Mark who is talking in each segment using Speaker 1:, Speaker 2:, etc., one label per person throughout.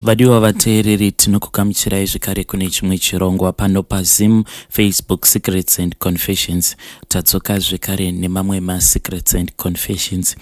Speaker 1: Vadiwa vateereri, tinokugamuchirai zvekare kune chimwe chirongwa pano paZim Facebook Secrets and Confessions. Tadzoka zvekare nemamwe masecrets and confessions.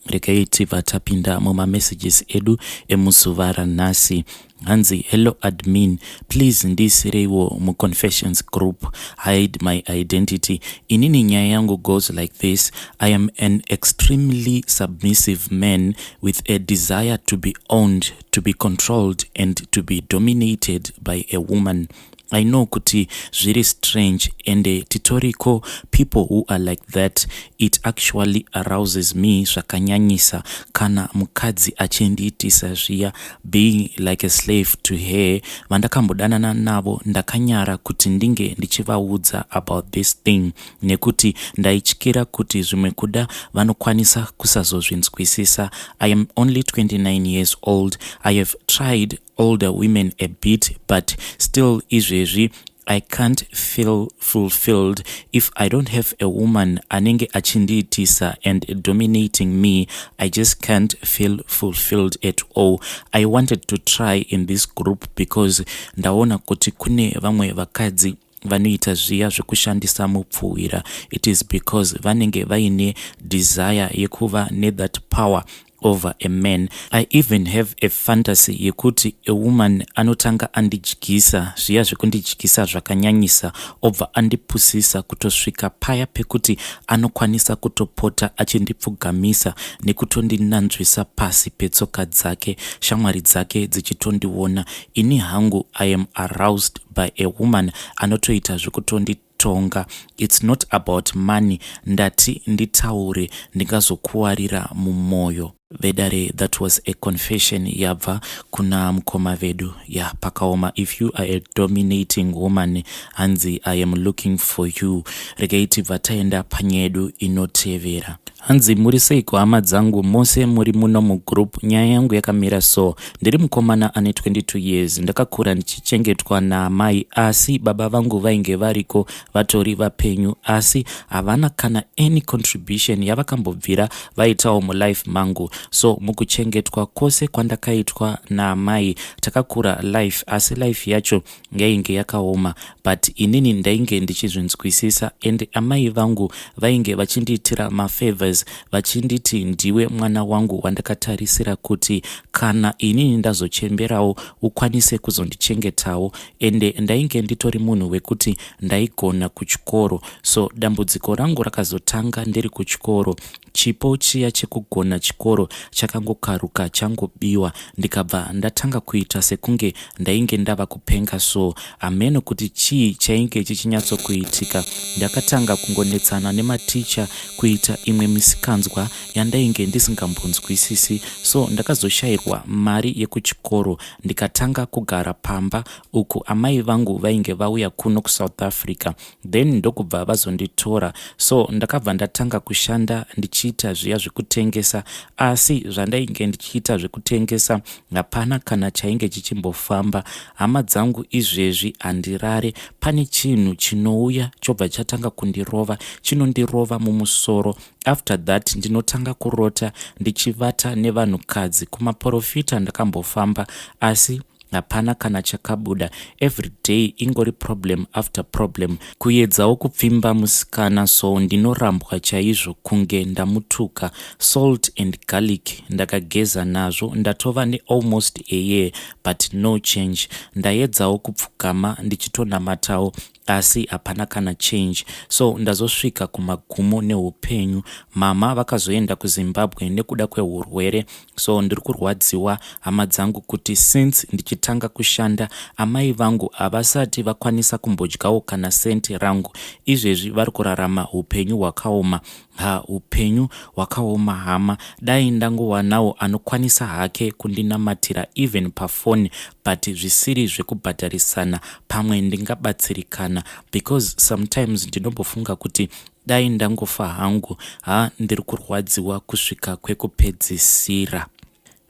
Speaker 1: Regai tibva tapinda mumamessages edu emuzuva ranhasi. Hanzi, "Hello admin, please ndiisireiwo muconfessions group, hide my identity. Inini nyaya yangu goes like this. I am an extremely submissive man with a desire to be owned, to be controlled and to be dominated by a woman. I know kuti zviri strange and titoriko people who are like that. It actually arouses me zvakanyanyisa kana mukadzi achindiitisa zviya, being like a slave to her. Vandakambodanana navo ndakanyara kuti ndinge ndichivaudza about this thing nekuti ndaityira kuti zvimwe kuda vanokwanisa kusazozvinzwisisa. I am only 29 years old. I have tried older women a bit, but still izvezvi I can't feel fulfilled if I don't have a woman anenge achindiitisa and dominating me. I just can't feel fulfilled at all. I wanted to try in this group because ndaona kuti kune vamwe vakadzi vanoita zviya zvekushandisa mupfuwira. It is because vanenge vaine desire yekuva nethat power over a man. I even have a fantasy yekuti a woman anotanga andidyisa zviya zvekundidyisa zvakanyanyisa, obva andipusisa kutosvika paya pekuti anokwanisa kutopota achindipfugamisa nekutondinanzvisa pasi petsoka dzake, shamwari dzake dzichitondiona. Ini hangu I am aroused by a woman anotoita zvekutonditonga. It's not about money. Ndati nditaure, ndingazokuwarira mumwoyo." Vedare, that was a confession yabva kuna mukoma vedu. Ya, pakaoma. If you are a dominating woman, hanzi, "I am looking for you." Regai tibva taenda panyaya yedu inotevera. Hanzi, "Muri seiko hama dzangu mose muri muno mugroup? Nyaya yangu yakamira so. Ndiri mukomana ane 22 years. Ndakakura ndichichengetwa naamai, asi baba vangu vainge variko, vatori vapenyu, asi havana kana any contribution yavakambobvira vaitawo mulife mangu. So mukuchengetwa kwose kwandakaitwa naamai, takakura life, asi life yacho yainge yakaoma, but inini ndainge ndichizvinzwisisa. And amai vangu vainge vachindiitira mafavors, vachinditi, 'Ndiwe mwana wangu wandakatarisira kuti kana inini ndazochemberawo ukwanise kuzondichengetawo.' Ende ndainge nditori munhu wekuti ndaigona kuchikoro. So dambudziko rangu rakazotanga ndiri kuchikoro. Chipo chiya chekugona chikoro chakangokaruka changobiwa, ndikabva ndatanga kuita sekunge ndainge ndava kupenga. So hameno kuti chii chainge chichinyatsokuitika. Ndakatanga kungonetsana nematicha, kuita imwe misikanzwa yandainge ndisingambonzwisisi. So ndakazoshayirwa mari yekuchikoro, ndikatanga kugara pamba uku. Amai vangu vainge vauya kuno kuSouth Africa, then ndokubva vazonditora. So ndakabva ndatanga kushanda ndichiita zviya zvekutengesa, asi zvandainge ndichiita zvekutengesa hapana kana chainge chichimbofamba. Hama dzangu, izvezvi handirare. Pane chinhu chinouya chobva chatanga kundirova, chinondirova mumusoro. After that ndinotanga kurota ndichivata nevanhukadzi. Kumaprofita ndakambofamba, asi hapana kana chakabuda. Every day ingori problem after problem. Kuedzawo kupfimba musikana so ndinorambwa chaizvo kunge ndamutuka. Salt and garlic ndakageza nazvo, ndatova nealmost a year, but no change. Ndaedzawo kupfugama ndichitonamatawo, asi hapana kana change. So ndazosvika kumagumo neupenyu. Mama vakazoenda kuZimbabwe nekuda kweurwere. So ndiri kurwadziwa, hama dzangu, kuti since ndichitanga kushanda, amai vangu havasati vakwanisa kumbodyawo kana senti rangu. Izvezvi vari kurarama upenyu hwakaoma. Ha, upenyu hwakaoma, hama. Dai ndangowanawo anokwanisa hake kundinamatira even pafoni, but zvisiri zvekubhadharisana, pamwe ndingabatsirikana, because sometimes ndinombofunga kuti dai ndangofa hangu. Ha, ndiri kurwadziwa kusvika kwekupedzisira."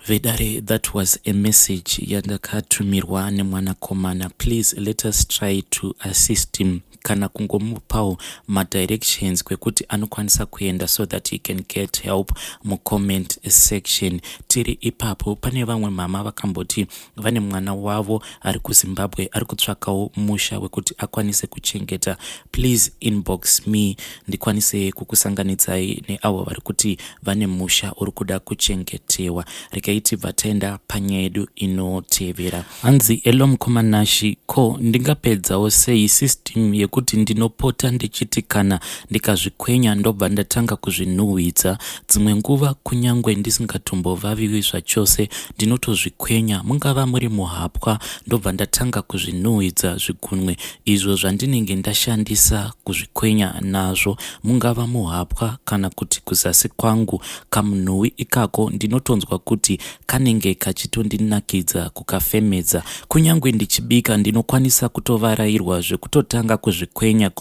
Speaker 1: Vedare, that was a message yandakatumirwa nemwanakomana. Please let us try to assist him kana kungomupawo madirections kwekuti anokwanisa kuenda so that he can get help mucomment section. Tiri ipapo, pane vamwe mama vakamboti vane mwana wavo ari kuZimbabwe ari kutsvakawo musha wekuti akwanise kuchengeta. Please inbox me ndikwanise kukusanganidzai neavo vari kuti vane musha uri kuda kuchengetewa. Regai tibva taenda panyaya yedu inotevera. Hanzi, "Hello mukoma Nashi, ko ndingapedzawo sei system yekuti ndinopota ndichiti kana ndikazvikwenya ndobva ndatanga kuzvinhuhwidza? Dzimwe nguva kunyange ndisingatombovaviwi zvachose, ndinotozvikwenya, mungava muri muhapwa, ndobva ndatanga kuzvinhuhwidza zvigunwe izvo zvandinenge ndashandisa kuzvikwenya nazvo, mungava muhapwa kana kuti kuzasi kwangu. Kamunhuwi ikako ndinotonzwa kuti kanenge kachitondinakidza kukafemedza. Kunyange ndichibika, ndinokwanisa kutovarairwa zvekutotanga kuzvikwenya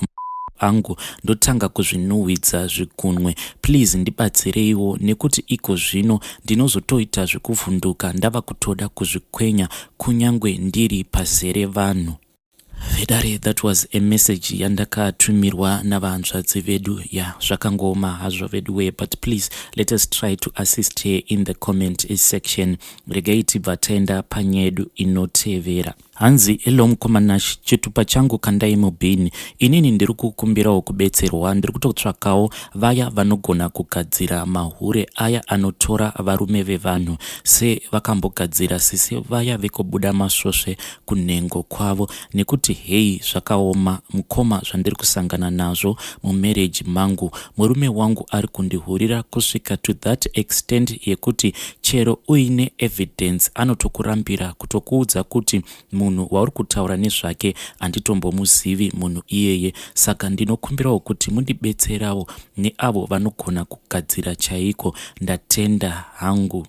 Speaker 1: angu, ndotanga kuzvinhuhwidza zvigunwe. Please ndibatsireiwo, nekuti iko zvino ndinozotoita zvekuvhunduka ndava kutoda kuzvikwenya kunyange ndiri pazere vanhu." Vedare, that was a message yandakatumirwa navanzvadzi vedu. Ya, zvakangooma hazvo vedu, but please let us try to assist her in the comment section. Regai tibva taenda panyaya yedu inotevera. Hanzi, "Hello mukoma Nashi, chitupa changu kandai mubhini. Inini ndiri kukumbirawo kubetserwa. Ndiri kutotsvakawo vaya vanogona kugadzira mahure aya anotora varume vevanhu, sevakambogadzira sisi vaya vekubuda masvosve kunhengo kwavo, nekuti hei, zvakaoma mukoma zvandiri kusangana nazvo mumarriage mangu. Murume wangu ari kundihurira kusvika to that extent yekuti chero uine evidence anotokurambira, kutokuudza kuti munhu wauri kutaura nezvake handitombomuzivi munhu iyeye. Saka ndinokumbirawo kuti mundibetserawo neavo vanogona kugadzira chaiko. Ndatenda hangu."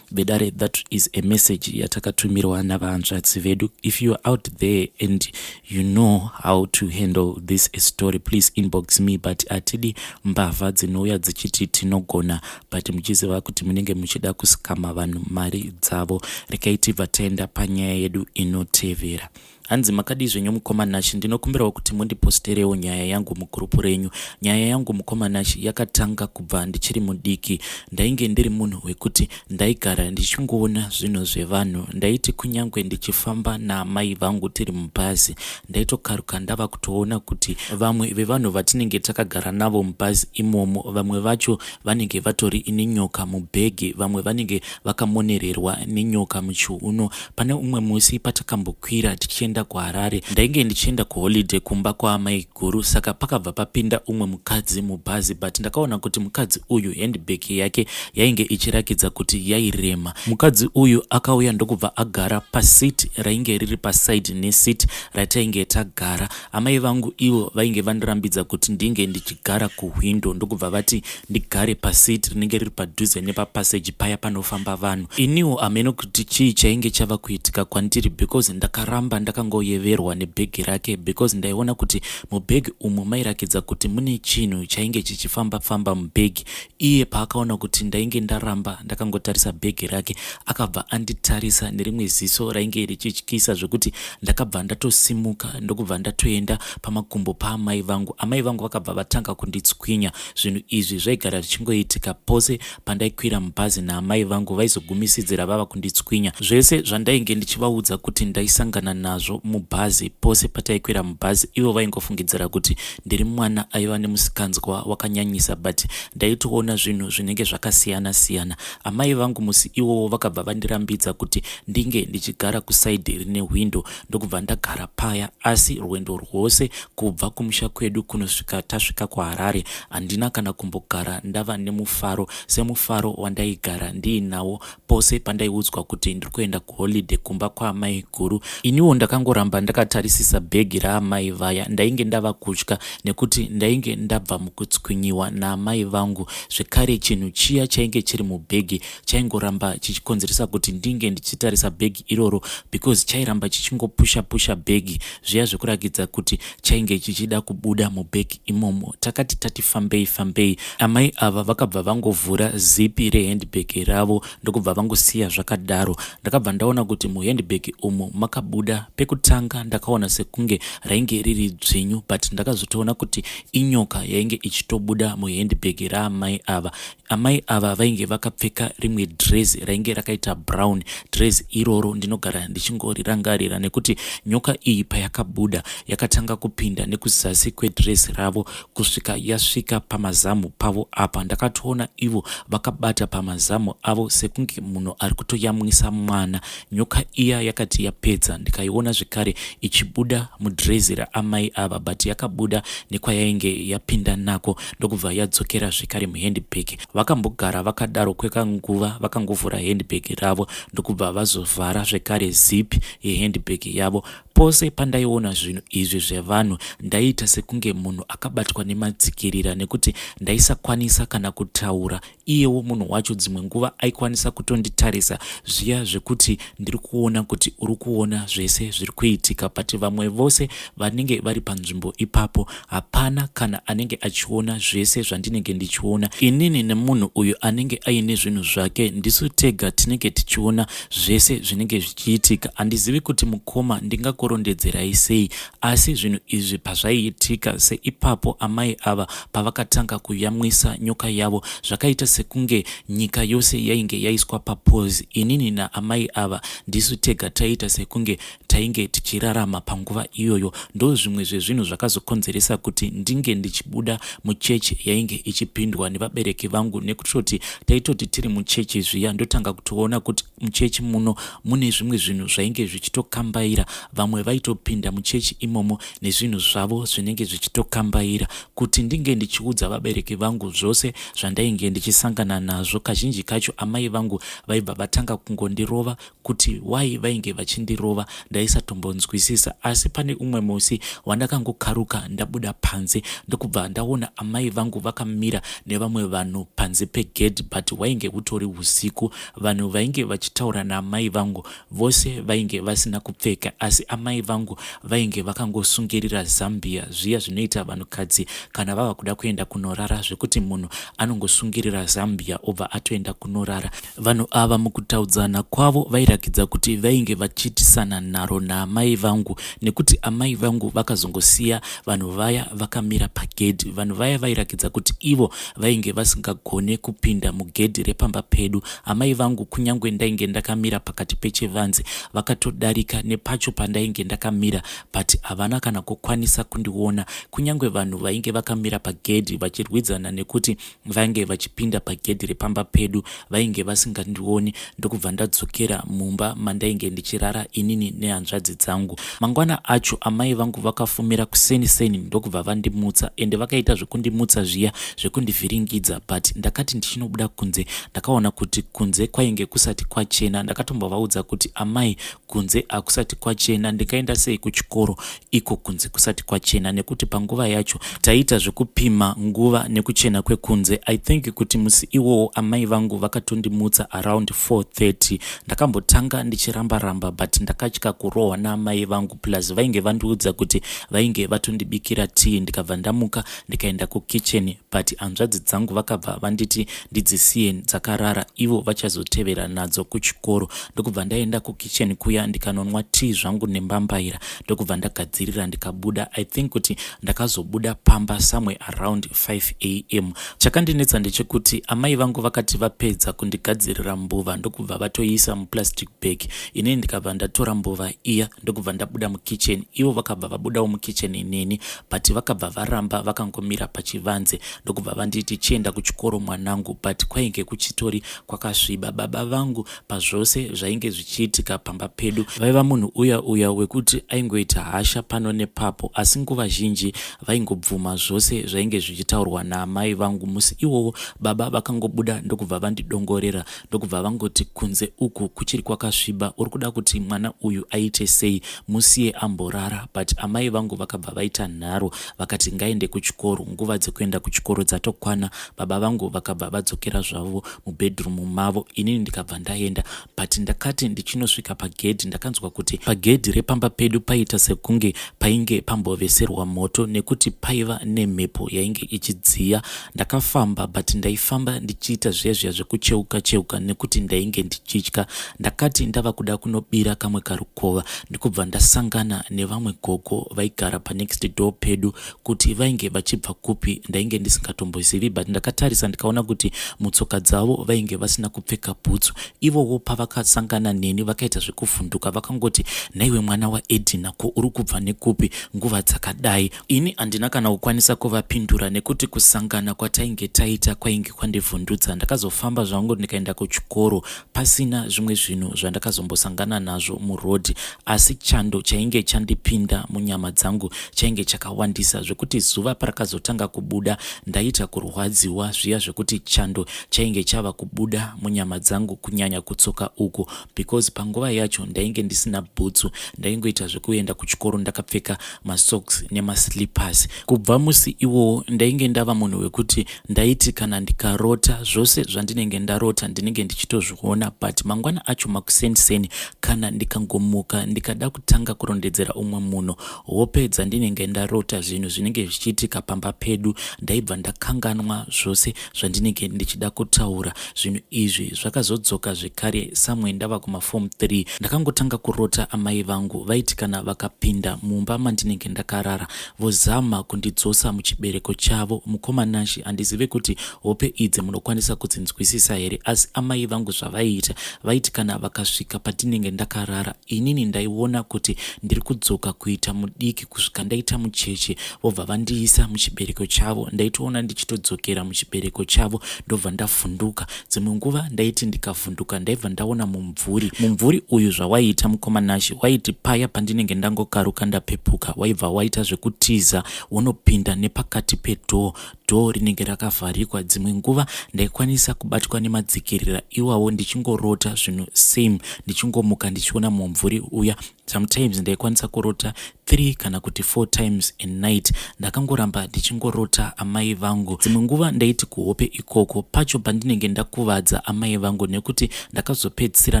Speaker 1: Vedare, that is a message yatakatumirwa navanzvadzi vedu. If you are out there and you know how to handle this story, please inbox me, but hatidi mbavha dzinouya dzichiti tinogona, but muchiziva kuti munenge muchida kuscama vanhu mari dzavo. Regai tibva taenda panyaya yedu inotevera. Hanzi, "Makadii zvenyu mukoma Nashi? Ndinokumbirawo kuti mundiposterewo nyaya yangu mugurupu renyu. Nyaya yangu, mukoma Nashi, yakatanga kubva ndichiri mudiki. Ndainge ndiri munhu wekuti ndaigara ndichingoona zvinhu zvevanhu. Ndaiti kunyange ndichifamba naamai vangu tiri mubhazi, ndaitokaruka ndava kutoona kuti vamwe vevanhu vatinenge takagara navo mubhazi imomo, vamwe vacho vanenge vatori nenyoka mubhegi, vamwe vanenge vakamonererwa nenyoka muchiuno. Pane umwe musi patakambokwira tichienda kuHarare, ndainge ndichienda kuholiday kumba kwaamai guru. Saka pakabva papinda umwe mukadzi mubhazi, but ndakaona kuti mukadzi uyu handbag yake yainge ichirakidza kuti yairema. Mukadzi uyu akauya ndokubva agara paseat rainge riri paside neseat ratainge tagara. Amai vangu ivo vainge vandirambidza kuti ndinge ndichigara kuhwindo, ndokubva vati ndigare paseat rinenge riri padhuze nepapassage paya panofamba vanhu. Iniwo hameno kuti chii chainge chava kuitika kwandiri, because ndakaramba ndakangoyeverwa nebhegi rake, because ndaiona kuti mubhegi umu mairakidza kuti mune chinhu chainge chichifamba-famba mubhegi. Iye paakaona kuti ndainge ndaramba ndakangotarisa bhegi rake, akabva anditarisa nerimwe ziso rainge richityisa, zvekuti ndakabva ndatosimuka ndokubva ndatoenda pamakumbo paamai vangu. Amai vangu vakabva vatanga kunditswinya. Zvinhu izvi zvaigara zvichingoitika pose pandaikwira mubhazi naamai vangu, vaizogumisidzira vava kunditswinya. Zvese zvandainge ndichivaudza kuti ndaisangana nazvo mubhazi pose pataikwira mubhazi, ivo vaingofungidzira kuti ndiri mwana aiva nemusikanzwa wakanyanyisa, but ndaitoona zvinhu zvinenge zvakasiyana-siyana. Amai vangu musi iwowo vakabva vandirambidza kuti ndinge ndichigara kuside rine hwindo, ndokubva ndagara paya. Asi rwendo rwose kubva kumusha kwedu kunosvika tasvika kuHarare, handina kana kumbogara ndava nemufaro semufaro wandaigara ndiinawo pose pandaiudzwa kuti ndiri kuenda kuholiday kumba kwaamai guru. Iniwo ndakangoita Ndakangoramba ndakatarisisa bhegi raamai vaya. Ndainge ndava kutya nekuti ndainge ndabva mukutswinyiwa naamai vangu zvekare chinhu chiya chainge chiri mubhegi chaingoramba chichikonzeresa kuti ndinge ndichitarisa bhegi iroro because chairamba chichingopusha pusha bhegi zviya zvekurakidza kuti chainge chichida kubuda mubhegi imomo. Takati tati fambei fambei, amai ava vakabva vangovhura zipi rehandbag ravo ndokubva vangosiya zvakadaro. Ndakabva ndaona kuti muhandbag umu makabuda pekutanga ndakaona sekunge rainge riri dzvinyu but ndakazotoona kuti inyoka yainge ichitobuda muhandbag raamai ava. Amai ava vainge vakapfeka rimwe dress rainge rakaita brown. Dress iroro ndinogara ndichingorirangarira nekuti nyoka iyi payakabuda yakatanga kupinda nekuzasi kwedress ravo kusvika yasvika pamazamu pavo apa. Ndakatoona ivo vakabata pamazamu avo sekunge munhu ari kutoyamwisa mwana. Nyoka iya yakati yapedza ndikaiona zvekare ichibuda mudhirezi raamai ava but yakabuda nekwayainge yapinda nako ndokubva yadzokera zvekare muhandbag. Vakambogara vakadaro kwekanguva vakangovhura handbag ravo ndokubva vazovhara zvekare zip yehandbag yavo. Pose pandaiona zvinhu izvi zvevanhu ndaiita sekunge munhu akabatwa nematsikirira nekuti ndaisakwanisa kana kutaura. Iyewo munhu wacho dzimwe nguva aikwanisa kutonditarisa zviya zvekuti ndiri kuona kuti uri kuona zvese zviri kuitika but vamwe vose vanenge vari panzvimbo ipapo hapana kana anenge achiona zvese zvandinenge ndichiona. Inini nemunhu uyu anenge aine zvinhu zvake ndisu tega tinenge tichiona zvese zvinenge zvichiitika. Handizivi kuti mukoma ndingakurondedzerai sei asi zvinhu izvi pazvaiitika seipapo amai ava pavakatanga kuyamwisa nyoka yavo zvakaita sekunge nyika yose yainge yaiswa papause. Inini naamai ava ndisu tega taiita sekunge tainge tichirarama panguva iyoyo. Ndozvimwe zvezvinhu zvakazokonzeresa kuti ndinge ndichibuda muchechi yainge ichipindwa nevabereki vangu nekutoti taitoti tiri muchechi zviya ndotanga kutoona kuti muchechi muno mune zvimwe zvinhu zvainge zvichitokambaira. Vamwe vaitopinda muchechi imomo nezvinhu zvavo zvinenge zvichitokambaira. Kuti ndinge ndichiudza vabereki vangu zvose zvandainge ndichisangana nazvo kazhinji kacho amai vangu vaibva vatanga kungondirova kuti why vainge vachindirova ndaisatombonzwisisa asi pane umwe musi wandakangokaruka ndabuda panze ndokubva ndaona amai vangu vakamira nevamwe vanhu panze pegedhi but hwainge hutori husiku. Vanhu vainge vachitaura naamai vangu vose vainge vasina kupfeka asi amai vangu vainge vakangosungirira zambia zviya zvinoita vanhukadzi kana vava kuda kuenda kunorara zvekuti munhu anongosungirira zambia obva atoenda kunorara. Vanhu ava mukutaudzana kwavo vairakidza kuti vainge vachiitisana nharo naamai vangu nekuti amai vangu vakazongosiya vanhu vaya vakamira pagedhi. Vanhu vaya vairakidza kuti ivo vainge vasingagone kupinda mugedhi repamba pedu. Amai vangu kunyangwe ndainge ndakamira pakati pechivanze vakatodarika nepacho pandainge ndakamira but havana kana kukwanisa kundiona kunyangwe vanhu vainge vakamira pagedhi vachirwidzana nekuti Vainge vachipinda pagedhi repamba pedu vainge vasingandioni ndokubva ndadzokera mumba mandainge ndichirara inini nehanzvadzi dzangu. Mangwana acho amai vangu vakafumira kuseni seni ndokubva vandimutsa ende vakaita zvekundimutsa zviya zvekundivhiringidza but ndakati ndichinobuda kunze ndakaona kuti kunze kwainge kusati kwachena. Ndakatombovaudza kuti amai kunze hakusati kwachena ndingaenda sei kuchikoro iko kunze kusati kwachena nekuti panguva yacho taiita zvekupima nguva nekuchena kwekunze. I think kuti musi iwowo amai vangu vakatondimutsa around 4:30. Ndakambotanga ndichiramba ramba but ndakatya kurohwa naamai vangu plus vainge vandiudza kuti vainge vatondibikira tea ndikabva ndamuka ndikaenda kukitchen but hanzvadzi dzangu vakabva vanditi ndidzisiye dzakarara ivo vachazotevera nadzo kuchikoro ndokubva ndaenda kukitchen kuya ndikanonwa tea zvangu nembambaira ndokubva ndagadzirira ndikabuda. I think kuti ndakazobuda pamba somewhere around 5 am. Chakandinetsa ndechekuti amai vangu vakati vapedza kundigadzirira mbuva ndokubva vatoiisa muplastic bag. Inini ndikabva ndatora mbuva iya ndokubva ndabuda mukitchen ivo vakabva vabudawo mukitchen neni but vakabva varamba vakangomira pachivanze ndokubva vanditi chienda kuchikoro mwanangu but kwainge kuchitori kwakasviba. Baba vangu pazvose zvainge zvichiitika pamba pedu vaiva munhu uya uya. wekuti aingoita hasha pano nepapo asi nguva zhinji vaingobvuma zvose zvainge zvichitaurwa naamai vangu. Musi iwowo baba vakangobuda ndokubva vandidongorera ndokubva vangoti kunze uku kuchiri kwakasviba uri kuda kuti mwana uyu aite sei musiye amborara but amai vangu vakabva vaita nharo vakati ngaende kuchikoro nguva dzekuenda kuchikoro dzatokwana baba vangu vakabva vadzokera zvavo mubedroom mavo inini ndikabva ndaenda but ndakati ndichinosvika pagedhi ndakanzwa kuti pagedhi repamba pedu paita sekunge painge pamboveserwa moto nekuti paiva nemhepo yainge ichidziya ndakafamba but ndaifamba ndichiita zviya zviya zvekucheuka cheuka nekuti ndainge ndichitya ndakati ndava kuda kunobira kamwe karukova ndikubva ndasangana nevamwe gogo vaigara panext door pedu kuti vainge vachibva kupi ndainge ndisingatombozivi but ndakatarisa ndikaona kuti mutsoka dzavo vainge vasina kupfeka bhutsu ivowo pavakasangana neni vakaita zvekuvhunduka vakangoti nhaiwe mwana waEdina ko uri kubva nekupi nguva dzakadai ini handina kana kukwanisa kuvapindura nekuti kusangana kwatainge taita kwainge kwandivhundutsa ndakazofamba zvangu ndikaenda kuchikoro pasina zvimwe zvinhu zvandakazombosangana nazvo murodhi asi chando chainge chandipinda munyama dzangu chainge chakawandisa zvekuti zuva parakazotanga kubuda ndaita kurwadziwa zviya zvekuti chando chainge chava kubuda munyama dzangu kunyanya kutsoka uku because panguva yacho ndainge ndisina bhutsu ndaingoita zvekuenda kuchikoro ndakapfeka masocks nemaslippers kubva musi iwowo ndainge ndava munhu wekuti ndaiti kana ndikarota zvose zvandinenge ndarota ndinenge ndichitozviona but mangwana acho makuseniseni kana ndikangomuka ndikada kutanga kurondedzera umwe munhu hope dzandinenge ndarota zvinhu zvinenge zvichiitika pamba pedu ndaibva ndakanganwa zvose zvandinenge ndichida kutaura zvinhu izvi zvakazodzoka zvekare samwe ndava kumaform 3 ndakangotanga kurota amai vangu vaiti kana vakapinda mumba mandinenge ndakarara vozama kundidzosa muchibereko chavo mukoma Nashi handizive kuti hope idzi munokwanisa kudzinzwisisa here asi amai vangu zvavaiita vaiti kana vakasvika pandinenge ndakarara inini ndaiona kuti ndiri kudzoka kuita mudiki kusvika ndaita mucheche vobva vandiisa muchibereko chavo ndaitoona ndichitodzokera muchibereko chavo ndobva ndavhunduka dzimwe nguva ndaiti ndikavhunduka ndaibva ndaona mumvuri mumvuri uyu zvawaiita mukoma Nashi waiti paya pandinenge ndangokaruka ndapepuka waibva waita zvekutiza wonopinda nepakati pedoor door rinenge rakavharikwa dzimwe nguva ndaikwanisa kubatwa nemadzikirira iwawo ndichingorota zvinhu same ndichingomuka ndichiona mumvuri uya sometimes ndaikwanisa kurota 3 kana kuti 4 times a night ndakangoramba ndichingorota amai vangu dzimwe nguva ndaiti kuhope ikoko pacho pandinenge ndakuvadza amai vangu nekuti ndakazopedzisira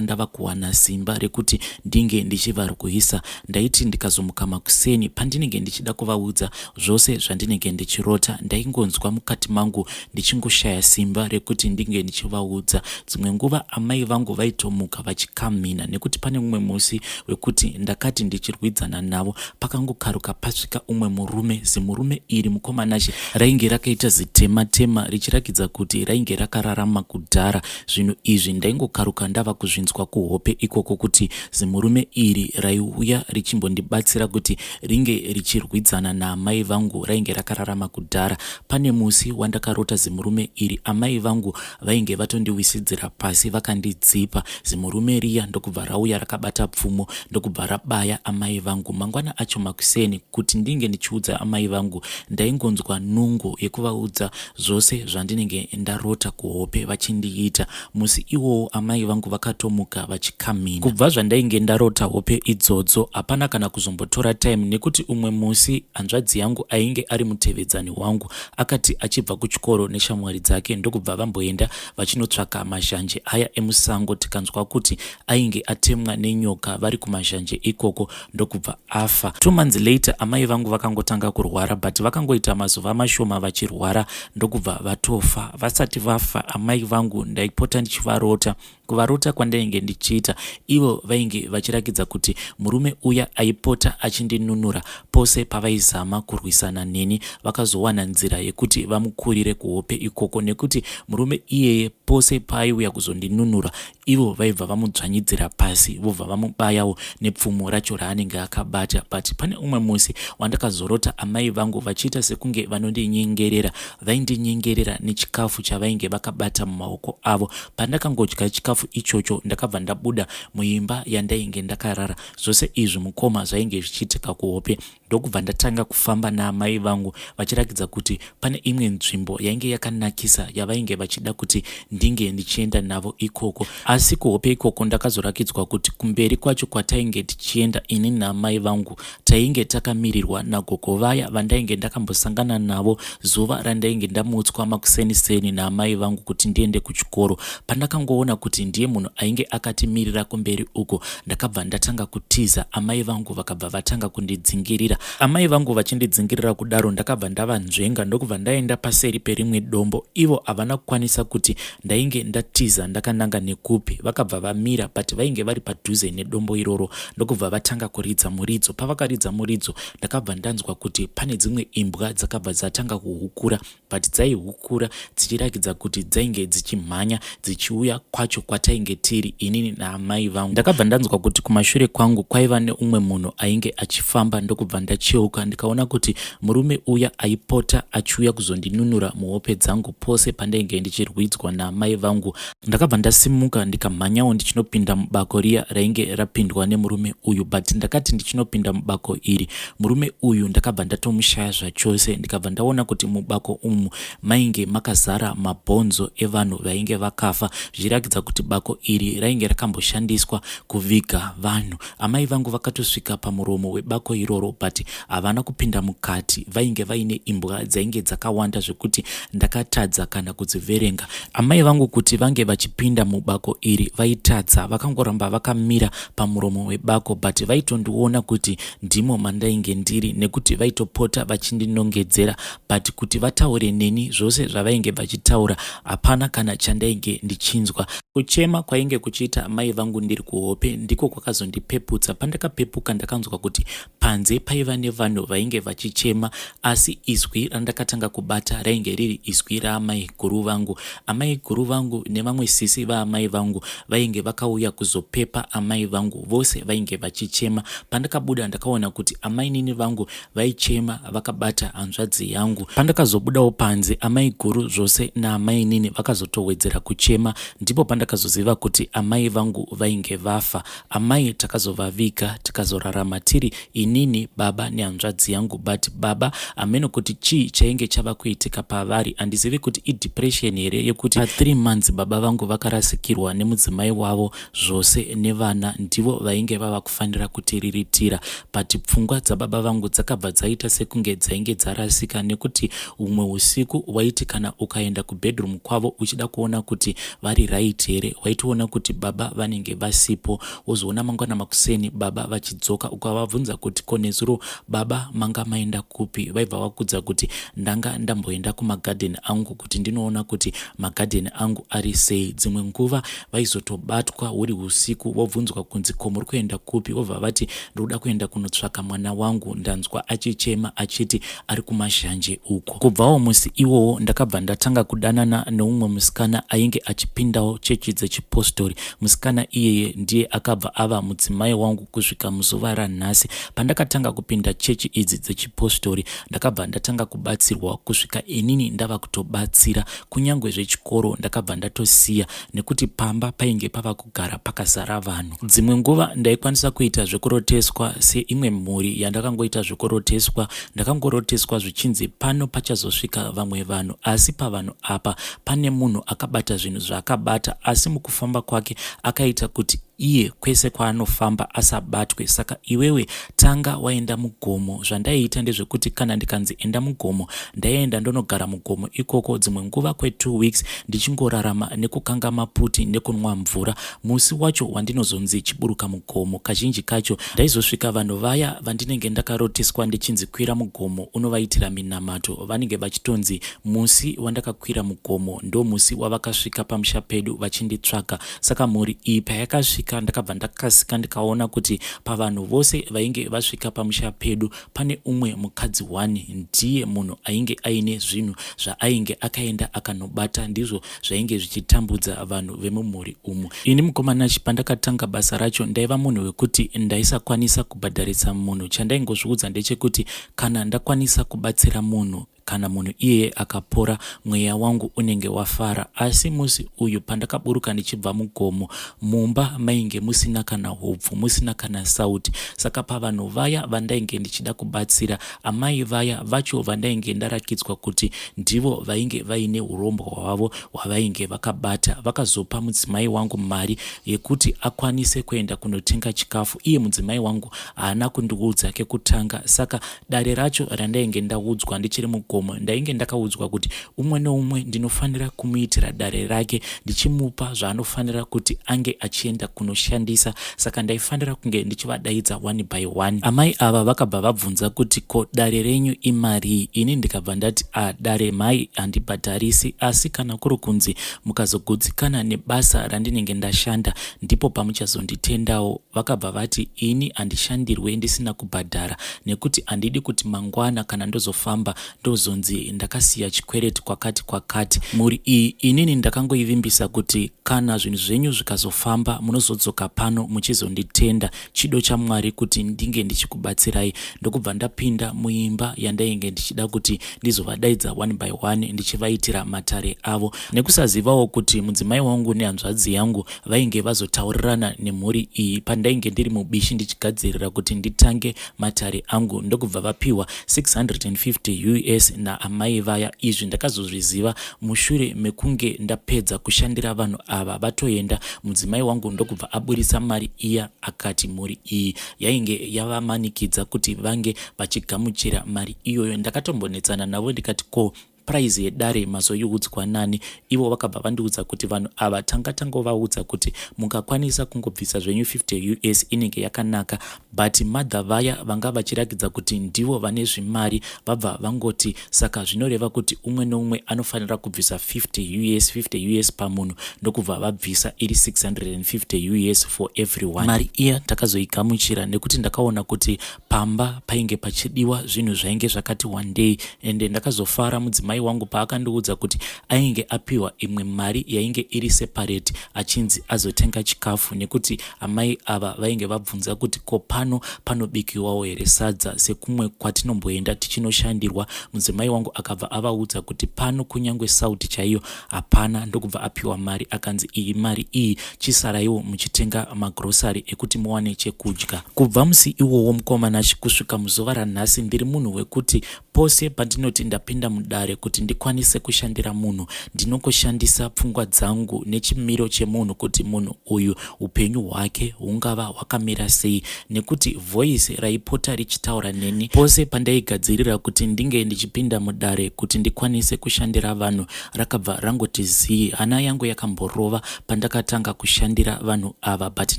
Speaker 1: ndava kuwana simba rekuti ndinge ndichivarwisa ndaiti ndikazomuka makuseni pandinenge ndichida kuvaudza zvose zvandinenge ndichirota ndaingonzwa mukati mangu ndichingoshaya simba rekuti ndinge ndichivaudza dzimwe nguva amai vangu vaitomuka vachikamhina nekuti pane mumwe musi wekuti ndakati ndichirwidzana navo pakangokaruka pasvika umwe murume zimurume iri mukoma Nashe rainge rakaita zitema tema richirakidza kuti rainge rakararama kudhara zvinhu izvi ndaingokaruka ndava kuzvinzwa kuhope ikoko kuti zimurume iri raiuya richimbondibatsira kuti ringe richirwidzana naamai vangu rainge rakararama kudhara pane musi wandakarota zimurume iri amai vangu vainge vatondiwisidzira pasi vakandidzipa zimurume riya ndokubva rauya rakabata pfumo ndokubva rabaya amai vangu mangwana acho makuseni kuti ndinge ndichiudza amai vangu ndaingonzwa nungo yekuvaudza zvose zvandinenge ndarota kuhope vachindiita musi iwowo amai vangu vakatomuka vachikamhina kubva zvandainge ndarota hope idzodzo hapana kana kuzombotora time nekuti umwe musi hanzvadzi yangu ainge ari mutevedzani wangu akati achibva kuchikoro neshamwari dzake ndokubva vamboenda vachinotsvaka mazhanje aya emusango tikanzwa kuti ainge atemwa nenyoka vari kumazhanje ikoko ndokubva afa 2 months later amai vangu vakangotanga kurwara but vakangoita mazuva mashoma vachirwara ndokubva vatofa vasati vafa amai vangu ndaipota ndichivarota kuvarota kwandainge ndichiita ivo vainge vachirakidza kuti murume uya aipota achindinunura pose pavaizama kurwisana neni vakazowana nzira yekuti vamukurire kuhope ikoko nekuti murume iyeye pose paaiuya kuzondinunura ivo vaibva vamudzvanyidzira pasi vobva vamubayawo nepfumo racho raanenge akabata but pane umwe musi wandakazorota amai vangu vachiita sekunge vanondinyengerera vaindinyengerera nechikafu chavainge vakabata mumaoko avo pandakangodya chikafu. chikafu ichocho ndakabva ndabuda muimba yandainge ndakarara. Zvose izvi mukoma zvainge zvichiitika kuhope. Ndokubva ndatanga kufamba naamai vangu vachirakidza kuti pane imwe nzvimbo yainge yakanakisa yavainge vachida kuti ndinge ndichienda navo ikoko. Asi kuhope ikoko ndakazorakidzwa kuti kumberi kwacho kwatainge tichienda ini naamai vangu tainge takamirirwa nagogo vaya vandainge ndakambosangana navo zuva randainge ndamutswa makuseni-seni naamai vangu kuti ndiende kuchikoro. Pandakangoona kuti ndiye munhu ainge akatimirira kumberi uko ndakabva ndatanga kutiza amai vangu vakabva vatanga kundidzingirira. Amai vangu vachindidzingirira kudaro ndakabva ndavanzvenga ndokubva ndaenda paseri perimwe dombo. Ivo havana kukwanisa kuti ndainge ndatiza ndakananga nekupi. Vakabva vamira but vainge vari padhuze nedombo iroro ndokubva vatanga kuridza muridzo. Pavakaridza muridzo ndakabva ndanzwa kuti pane dzimwe imbwa dzakabva dzatanga kuhukura but dzaihukura dzichirakidza kuti dzainge dzichimhanya dzichiuya kwacho kwatainge tiri inini naamai vangu. Ndakabva ndanzwa kuti kumashure kwangu kwaiva neumwe munhu ainge achifamba ndokubva ndacheuka ndikaona kuti murume uya aipota achiuya kuzondinunura muhope dzangu pose pandainge ndichirwidzwa naamai vangu. Ndakabva ndasimuka ndikamhanyawo ndichinopinda mubako riya rainge rapindwa nemurume uyu but ndakati ndichinopinda mubako iri murume uyu ndakabva ndatomushaya zvachose ndikabva ndaona kuti mubako umu mainge makazara mabhonzo evanhu vainge vakafa zvichirakidza kuti bako iri rainge rakamboshandiswa kuviga vanhu. Amai vangu vakatosvika pamuromo webako iroro but havana kupinda mukati vainge vaine imbwa dzainge dzakawanda zvekuti ndakatadza kana kudziverenga. Amai vangu kuti vange vachipinda mubako iri vaitadza vakangoramba vakamira pamuromo webako but vaitondiona kuti ndimo mandainge ndiri nekuti vaitopota vachindinongedzera but kuti vataure neni zvose zvavainge vachitaura hapana kana chandainge ndichinzwa. Kuchema kwainge kuchiita amai vangu ndiri kuhope ndiko kwakazondipeputsa. Pandakapepuka ndakanzwa kuti panze paiva nevanhu vainge vachichema asi izwi randakatanga kubata rainge riri izwi raamai guru vangu. Amai guru vangu nevamwe sisi vaamai vangu vainge vakauya kuzopepa amai vangu vose vainge vachichema. Pandakabuda ndakaona kuti amainini vangu vaichema vakabata hanzvadzi yangu. Pandakazobudawo panze amaiguru zvose naamainini vakazotowedzera kuchema ndipo pandakazoziva kuti amai vangu vainge vafa. Amai takazovaviga tikazorarama tiri inini, baba nehanzvadzi yangu but baba hameno kuti chii chainge chava kuitika pavari handizivi kuti idepression here yekuti pa 3 months baba vangu vakarasikirwa nemudzimai wavo zvose nevana ndivo vainge vava kufanira kutiriritira but pfungwa dzababa vangu dzakabva dzaita sekunge dzainge dzarasika nekuti humwe usiku waiti kana ukaenda kubedroom kwavo uchida kuona kuti vari right here waitoona kuti baba vanenge vasipo wozoona mangwana makuseni baba vachidzoka ukavabvunza kuti ko nezuro baba manga maenda kupi vaibva vakudza kuti ndanga ndamboenda kumagadheni angu kuti ndinoona kuti magadheni angu ari sei dzimwe nguva vaizotobatwa huri usiku vobvunzwa kunzi ko muri kuenda kupi vobva vati ndikuda kuenda kunotsvaka mwana wangu ndanzwa achichema achiti ari kumazhanje uko. Kubvawo musi iwowo ndakabva ndatanga kudanana neumwe musikana ainge achipindawo chechi dzechipostori. Musikana iyeye ndiye akabva ava mudzimai wangu kusvika muzuva ranhasi. Pandakatanga kupinda chechi idzi dzechipostori ndakabva ndatanga kubatsirwa kusvika inini ndava kutobatsira. Kunyangwe zvechikoro ndakabva ndatosiya nekuti pamba painge pava kugara pakazara vanhu. Dzimwe nguva ndaikwanisa kuita zvekuroteswa seimwe mhuri yandakangoita zvekuroteswa. Ndakangoroteswa zvichinzi pano pachazosvika vamwe vanhu asi pavanhu apa pane munhu akabata zvinhu zvaakabata asi mukufamba kwake akaita kuti iye kwese kwaanofamba asabatwe saka iwewe tanga waenda mugomo. Zvandaiita ndezvekuti kana ndikanzi enda mugomo ndaienda ndonogara mugomo ikoko dzimwe nguva kwe2 weeks ndichingorarama nekukanga maputi nekunwa mvura. Musi wacho wandinozonzi chiburuka mugomo kazhinji kacho ndaizosvika vanhu vaya vandinenge ndakaroteswa ndichinzi kwira mugomo unovaitira minamato vanenge vachitonzi musi wandakakwira mugomo ndomusi wavakasvika pamusha pedu vachinditsvaga Saka mhuri iyi payakasvika ndakabva ndakasika ndikaona kuti pavanhu vose vainge vasvika pamusha pedu pane umwe mukadzi one ndiye munhu ainge aine zvinhu zvaainge akaenda akanobata ndizvo zvainge zvichitambudza vanhu vemumhuri umu. Ini mukoma Nashy pandakatanga basa racho ndaiva munhu wekuti ndaisakwanisa kubhadharisa munhu chandaingozviudza ndechekuti kana ndakwanisa kubatsira munhu. Kana munhu iyeye akapora, mweya wangu unenge wafara. Asi musi uyu pandakaburuka ndichibva mugomo, mumba mainge musina kana hupfu, musina kana sauti. Saka pavanhu vaya vandainge ndichida kubatsira, amai vaya vacho vandainge ndarakidzwa kuti ndivo vainge vaine hurombwa hwavo hwavainge vakabata, vakazopa mudzimai wangu mari yekuti akwanise kuenda kunotenga chikafu. Iye mudzimai wangu haana kundiudza kekutanga, saka Dare racho randainge ndaudzwa ndichiri mugomo ndainge ndakaudzwa kuti umwe neumwe ndinofanira kumuitira dare rake ndichimupa zvaanofanira kuti ange achienda kunoshandisa saka ndaifanira kunge ndichivadaidza one by one. Amai ava vakabva vabvunza kuti ko dare renyu imarii ini ndikabva ndati ah dare mhai handibhadharisi asi kana kuri kunzi mukazogutsikana nebasa randinenge ndashanda ndipo pamuchazonditendawo. Vakabva vati ini handishandirwe ndisina kubhadhara nekuti handidi kuti mangwana kana ndozofamba ndozonzi ndakasiya chikwereti kwakati kwakati. Mhuri iyi inini ndakangoivimbisa kuti kana zvinhu zvenyu zvikazofamba munozodzoka pano muchizonditenda chido chaMwari kuti ndinge ndichikubatsirai. Ndokubva ndapinda muimba yandainge ndichida kuti ndizovadaidza one by one ndichivaitira matare avo. Nekusazivawo kuti mudzimai wangu nehanzvadzi yangu vainge vazotaurirana nemhuri iyi pandainge ndiri mubishi ndichigadzirira kuti nditange matare angu ndokubva vapiwa 650 us naamai vaya. Izvi ndakazozviziva mushure mekunge ndapedza kushandira vanhu ava vatoenda, mudzimai wangu ndokubva aburitsa mari iya akati mhuri iyi yainge yavamanikidza kuti vange vachigamuchira mari iyoyo. Ndakatombonetsana navo ndikati ko Price yedare mazoiudzwa nani? Ivo vakabva vandiudza kuti vanhu ava tanga tangovaudza kuti mukakwanisa kungobvisa zvenyu 50 us inenge yakanaka but mother vaya vanga vachirakidza kuti ndivo vane zvimari vabva vangoti saka zvinoreva kuti umwe neumwe anofanira kubvisa 50 us 50 us pamunhu ndokubva vabvisa iri 650 us for everyone. Mari iya takazoigamuchira nekuti ndakaona kuti Pamba painge pachidiwa zvinhu zvainge zvakati wandei ende ndakazofara mudzimai wangu paakandiudza kuti ainge apiwa imwe mari yainge iri separate achinzi azotenga chikafu nekuti amai ava vainge vabvunza kuti ko pano panobikiwawo here sadza sekumwe kwatinomboenda tichinoshandirwa. Mudzimai wangu akabva avaudza kuti pano kunyangwe sauti chaiyo hapana ndokubva apiwa mari akanzi iyi mari iyi chisaraiwo muchitenga magrocery ekuti muwane chekudya. Kubva musi iwowo mukoma Nashy kusvika muzuva ranhasi ndiri munhu wekuti pose pandinoti ndapinda mudare kuti ndikwanise kushandira munhu ndinongoshandisa pfungwa dzangu nechimiro chemunhu kuti munhu uyu upenyu hwake hungava hwakamira sei nekuti voice raipota richitaura neni pose pandaigadzirira kuti ndinge ndichipinda mudare kuti ndikwanise kushandira vanhu rakabva rangoti zii. Hana yangu yakamborova pandakatanga kushandira vanhu ava but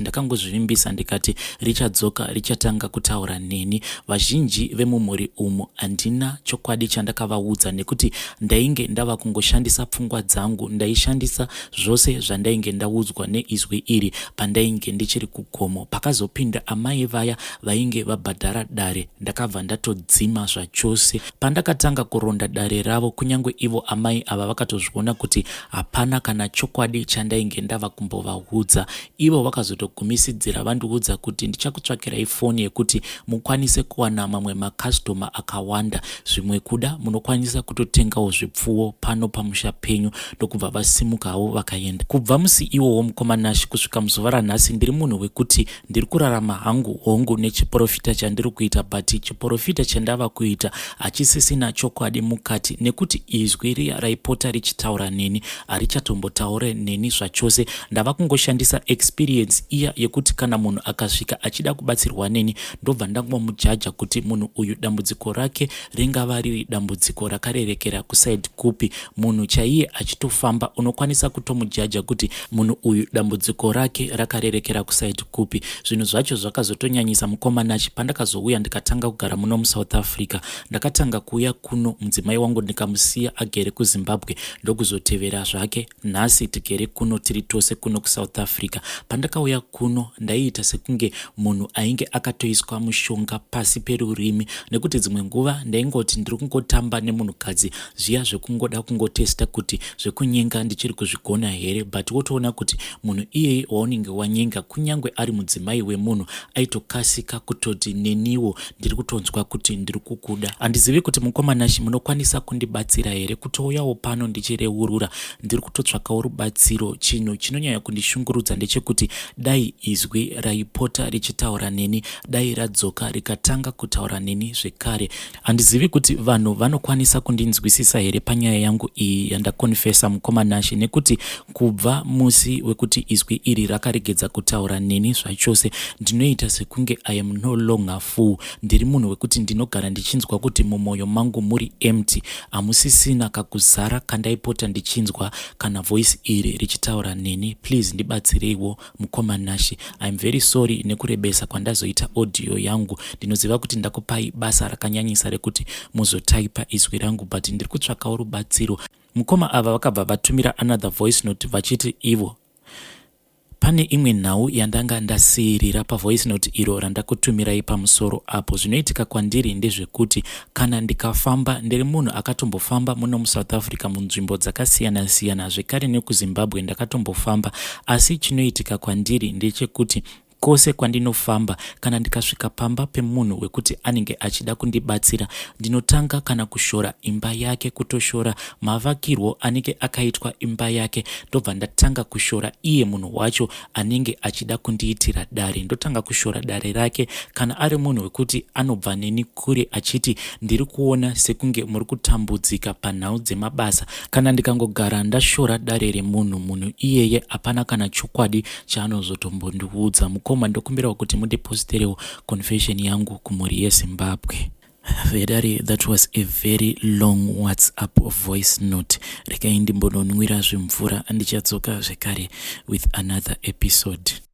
Speaker 1: ndakangozvivimbisa ndikati richadzoka richatanga kutaura neni. Vazhinji vemumhuri umu handina chokwadi chandakavaudza nekuti ndainge ndava kungoshandisa pfungwa dzangu. Ndaishandisa zvose zvandainge ndaudzwa neizwi iri pandainge ndichiri kugomo. Pakazopinda amai vaya vainge vabhadhara dare ndakabva ndatodzima zvachose. Pandakatanga kuronda dare ravo kunyange ivo amai ava vakatozviona kuti hapana kana chokwadi chandainge ndava kumbovaudza. Ivo vakazotogumisidzira vandiudza kuti ndichakutsvakirai foni yekuti mukwanise kuwana mamwe makastoma akawanda. Zvimwe kuda munokwanisa kutotengawo zvipfuwo pano pamusha penyu ndokubva vasimuka havo vakaenda. Kubva musi iwowo mukoma Nashy kusvika muzuva ranhasi ndiri munhu wekuti Ndiri kurarama hangu hongu nechiporofita chandiri kuita but chiporofita chandava kuita hachisisina chokwadi mukati nekuti izwi riya raipota richitaura neni harichatombotaure neni zvachose. Ndava kungoshandisa experience iya yekuti kana munhu akasvika achida kubatsirwa neni ndobva ndangomujaja kuti munhu uyu dambudziko rake ringava riri dambudziko rakarerekera kuside kupi. Munhu chaiye achitofamba unokwanisa kutomujaja kuti munhu uyu dambudziko rake rakarerekera kuside kupi. Zvinhu zvacho zvakazotonyanyisa mukoma Nashy pandakazouya ndikatanga kugara muno muSouth Africa. Ndakatanga kuuya kuno mudzimai wangu ndikamusiya agere kuZimbabwe ndokuzotevera zvake nhasi tigere kuno tiri tose kuno kuSouth Africa. Pandakauya kuno ndaiita sekunge munhu ainge akatoiswa mushonga pasi perurimi nekuti dzimwe nguva ndaingoti ndiri kungotamba nemunhukadzi. Zviya zvekungoda kungotesta kuti zvekunyenga ndichiri kuzvigona here, but wotoona kuti munhu iyeye waunenge wanyenga, kunyange ari mudzimai wemunhu, aitokasika kutoti, "Neniwo ndiri kutonzwa kuti ndiri kukuda." Handizivi kuti mukoma Nashi munokwanisa kundibatsira here kutouyawo pano ndichireurura. Ndiri kutotsvakawo rubatsiro. Chinhu chinonyanya kundishungurudza ndechekuti dai izwi raipota richitaura neni dai radzoka rikatanga kutaura neni zvekare. Handizivi kuti vanhu vanokwanisa kundinzwisisa here panyaya yangu iyi yandakonfesa, mukoma Nashe, nekuti kubva musi wekuti izwi iri rakaregedza kutaura neni zvachose, ndinoita sekunge I am no longer full. Ndiri munhu wekuti ndinogara ndichinzwa kuti mumwoyo mangu muri empty, hamusisina kakuzara kandaipota ndichinzwa kana voice iri richitaura neni. Please ndibatsireiwo, mukoma Nashi. I am very sorry nekurebesa kwandazoita audio yangu. Ndinoziva kuti ndakupai basa rakanyanyisa rekuti muzotaipa izwi rangu, but ndiri kutsvakawo rubatsiro. Mukoma ava vakabva vatumira another voice note vachiti ivo, "Pane imwe nhau yandanga ndasiyirira pavoice note iro randakutumirai pamusoro apo. Zvinoitika kwandiri ndezvekuti kana ndikafamba, ndiri munhu akatombofamba muno muSouth Africa munzvimbo dzakasiyana-siyana, zvekare nekuZimbabwe ndakatombofamba. Asi chinoitika kwandiri ndechekuti kwose kwandinofamba, kana ndikasvika pamba pemunhu wekuti anenge achida kundibatsira, ndinotanga kana kushora imba yake, kutoshora mavakirwo anenge akaitwa imba yake. Ndobva ndatanga kushora iye munhu wacho anenge achida kundiitira dare, ndotanga kushora dare rake. Kana ari munhu wekuti anobva neni kure achiti, 'Ndiri kuona sekunge muri kutambudzika panhau dzemabasa,' kana ndikangogara ndashora dare remunhu, munhu iyeye hapana kana chokwadi chaanozotombondiudza. Mukoma, ndokumbirawo kuti mundiposterewo confession yangu kumhuri yeZimbabwe." Vedare, that was a very long WhatsApp voice note. Regai ndimbononwira zvimvura, ndichadzoka zvekare with another episode.